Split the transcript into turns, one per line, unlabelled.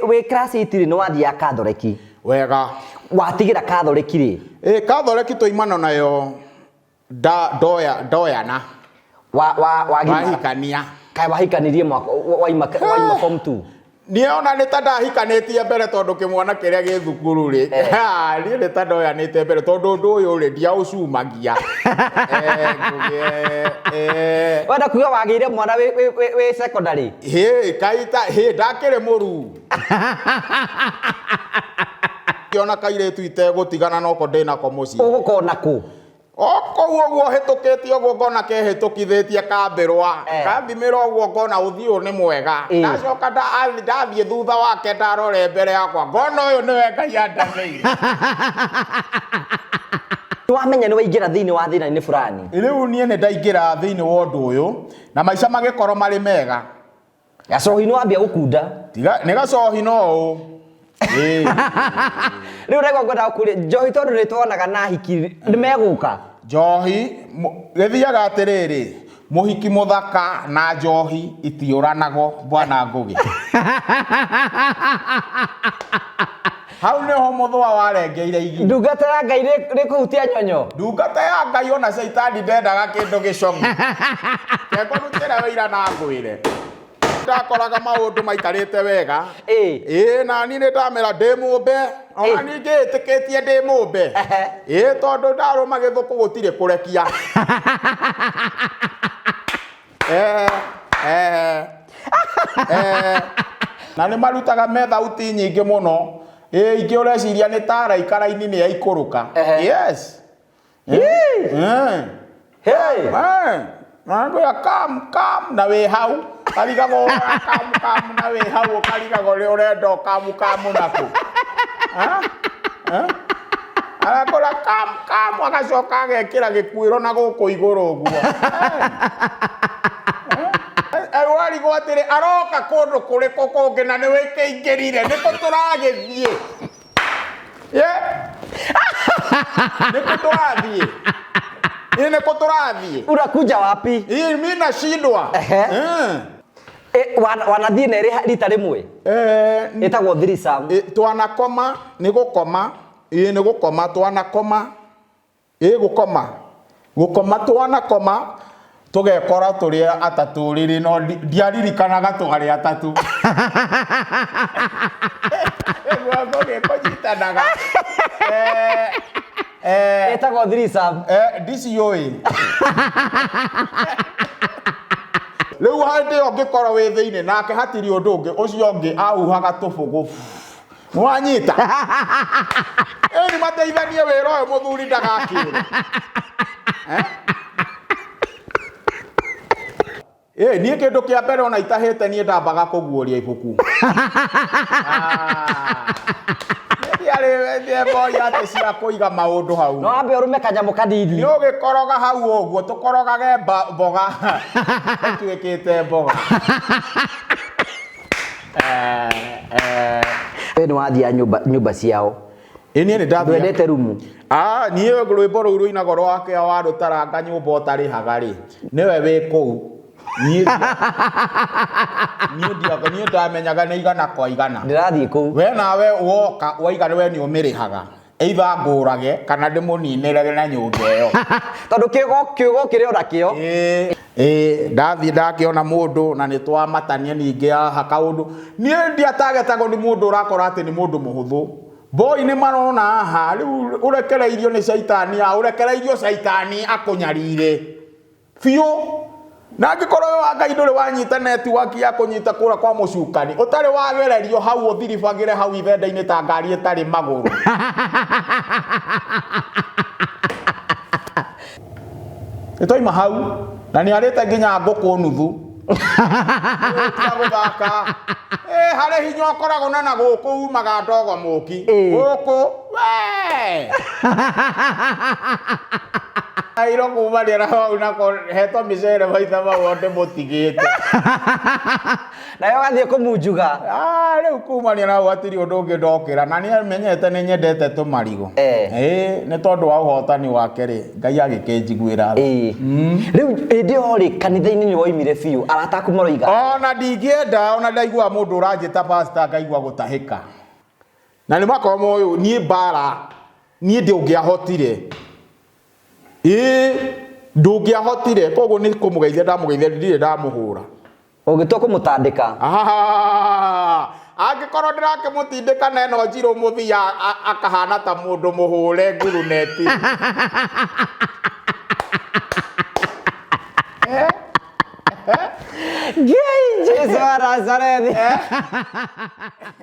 Wĩ class 8 rĩ, nĩ wathiaga Kathoreki?
Wega.
Watigĩra Kathoreki rĩ?
Ĩ, Kathoreki twaimana nayo ndoya ndoyana.
Wa wagimara.
Wahikania.
Kaĩ wahikanirie mwaka waima form 2?
Niĩ ona nĩ ta ndahikanĩtie mbere tondũ kĩmwana kĩrĩa gĩ thukuru rĩ, niĩ nĩ ta ndoyanĩte mbere tondũ ũndũ ũyũ rĩ ndiaũcumagia. Eh, Ngũgĩ, eh,
Wenda kuga wagĩire mwana wĩ secondary?
Hĩ, kaita hĩ, ndakĩrĩ mũruu. Ngĩona kairĩtu itegũtigana noko ndĩnako mũciĩ.
Ũgũkona kũ?
O kũu ũguo hĩtũkĩtie ũguo ngona kehĩtũkithĩtie kambĩrwa. Kathimĩra ũguo ngona ũthiũ nĩ mwega. Ndacoka ndathiĩ thutha wake ndarore mbere yakwa ngona ũyũ nĩwe Ngai andathĩire.
Nĩwamenya nĩwaingĩra thĩinĩ wa thĩna-inĩ fulani?
Rĩu niĩ nĩ ndaingĩra thĩinĩ wa ũndũ ũyũ na maica magĩkorwo marĩ mega.
Gacohi nĩ wambia gũkunda.
Tiga nĩ gacohi no ũũ. Ĩĩ.
Rĩu ndagwa ngwenda gũkũria njohi tondũ nĩ tuonaga na hiki nĩ megũka.
Njohi gĩthiaga atĩrĩrĩ, mũhiki mũthaka na njohi itiũranago bwana Ngũgĩ. Hau nĩho mũthũa warengeire igiri.
Ndungata ya Ngai rĩ kũhutia nyonyo.
Ndungata ya Ngai ona caitani ndendaga kĩndũ gĩcong'u. Reke ngũrutĩre wĩira na ngwĩre. Ndakoraga maũndũ maikarĩte wega. Ĩĩ na niĩ nĩ ndamera ndĩ mũmbe. Ona niĩ ngĩĩtĩkĩtie ndĩ mũmbe. Ĩĩ tondũ ndarũma gĩthũkũ gũtirĩ kũrekia. Eh, eh, eh. Na nĩ marutaga me thauti nyingĩ mũno. Ĩ ingĩ ũreciria nĩ ta araika raini nĩ yaikũrũka. Yes. Eh.
Hey.
Eh. Nakwĩra kam kam na wĩ hau karigagwo kam kam na wĩ hau ũkarigagwo nĩ ũrenda kamu kamu nakũ. Eh? Eh? Arakora kam kam agacoka agekĩra gĩkuĩro na gũkũ igũrũ ũguo. Eh, warigwo atĩrĩ aroka kũndũ kũrĩkũ kũngĩ na nĩ wĩkĩingĩrire nĩkũ tũragĩthiĩ? Ye? Nĩkũ tũrathiĩ? Ĩ nĩkũ tũrathiĩ?
Unakuja wapi?
Ĩ mi nashindwa.
Ehe.
Eh.
Wanathiĩ na ĩrĩ rita rĩmwe?
Eh,
Ĩtagwo threesome.
Twanakoma nĩ gũkoma. Ĩ nĩ gũkoma twanakoma. Ĩ gũkoma. Gũkoma twanakoma tũgekora tũrĩ atatũ rĩrĩ no ndiaririkanaga twarĩ atatũ. Guoko gĩkũnyitanaga.
Ĩtagwo threesome.
Ndiciũĩ. Rĩu hĩndĩ ĩyo ũngĩkorwo wĩ thĩinĩ nake hatirĩ ũndũ ũngĩ, ũcio ũngĩ ahuhaga tũbũgũ. Nĩwanyita? Ĩni mateithanie wĩra ũyũ mũthuri ndagakĩũre. Eh? Ĩ, niĩ kĩndũ kĩa mbere ona itahĩte niĩ ndambaga kũguũria ibuku. Ah. Niĩ ndiarĩ mboi atĩ cia kũiga maũndũ hau.
No wambe ũrũme kanyamũ kanini.
Nĩ ũgĩkoroga hau ũguo tũkorogage mboga ĩtuĩkĩte mboga.
We nĩ wathiaga nyũmba ciao?
Ĩ, niĩ nĩ ndathiaga.
Ndwendete rumu?
Ah, niĩ rwĩmbo rũu rũinagwo rwa kĩa wa rũtaranga nyũmba ũtarĩhaga rĩ, nĩwe wĩ kũu. Niĩ niĩ ndamenyaga nĩ igana kwa igana.
Ndĩrathiĩ kũu.
We nawe woka waiga we nĩ ũmĩrĩhaga. Either ngũrage kana ndĩmũninĩre na nyũmba ĩyo.
Tondũ kĩũgo kĩrĩ ona kĩo.
Ĩĩ, ĩĩ, ndathiĩ ndakĩona mũndũ na nĩ twamatania ningĩ haha kaũndũ. Niĩ ndiatagetagwo nĩ mũndũ ũrakora atĩ nĩ mũndũ mũhũthũ. Boy nĩ marona haha, rĩu ũrekereirio nĩ caitani haha, ũrekereirio caitani akũnyarire. Biũ. Na angĩkorwo wĩ wa Ngai ndũrĩ wanyita netiwaki ya kũnyita kũra kwa mũcukani, ũtarĩ wagererio hau ũthiribagĩre hau ithenda-inĩ ta ngari ĩtarĩ magũrũ. Nĩ twaima hau na nĩ arĩte nginya ngũkũ nuthu. Tiga gũthaka. Ĩ, harĩ hinya ũkoragwo na na gũkũ umaga ndogo mũki. Gũkũ we. Airo kumania na hau nako hetwo mĩcere maita mau o ndĩmũtigĩte.
Nawe ũgathiĩ kũmunjuga.
Ah, rĩu kumania na hau hatirĩ ũndũ ũngĩ ndokĩra na nĩ amenyete nĩ nyendete tũmarigũ. Ĩĩ, nĩ tondũ wa ũhotani wake rĩ, Ngai agĩkĩnjiguĩra tha.
Ĩĩ. Rĩu hĩndĩ ĩyo rĩ, kanitha-inĩ nĩ woimire biũ, arata aku maroiga?
Ona ndingĩenda, ona ndaigua mũndũ ũranjĩta pastor ngaigua gũtahĩka. Na nĩ makorwo moĩ niĩ mbara, niĩ ndũngĩahotire. Ĩĩ, ndũngĩahotire, koguo nĩ kũmũgeithia ndamũgeithia ndirĩ ndamũhũra.
Ũngĩtua kũmũtandĩka.
Ah, angĩkorwo ndĩrakĩmũtindĩka na ĩno njirũ mũthia akahana ta mũndũ mũhũre nguruneti.
Ngai Jesu wa Nazarethi.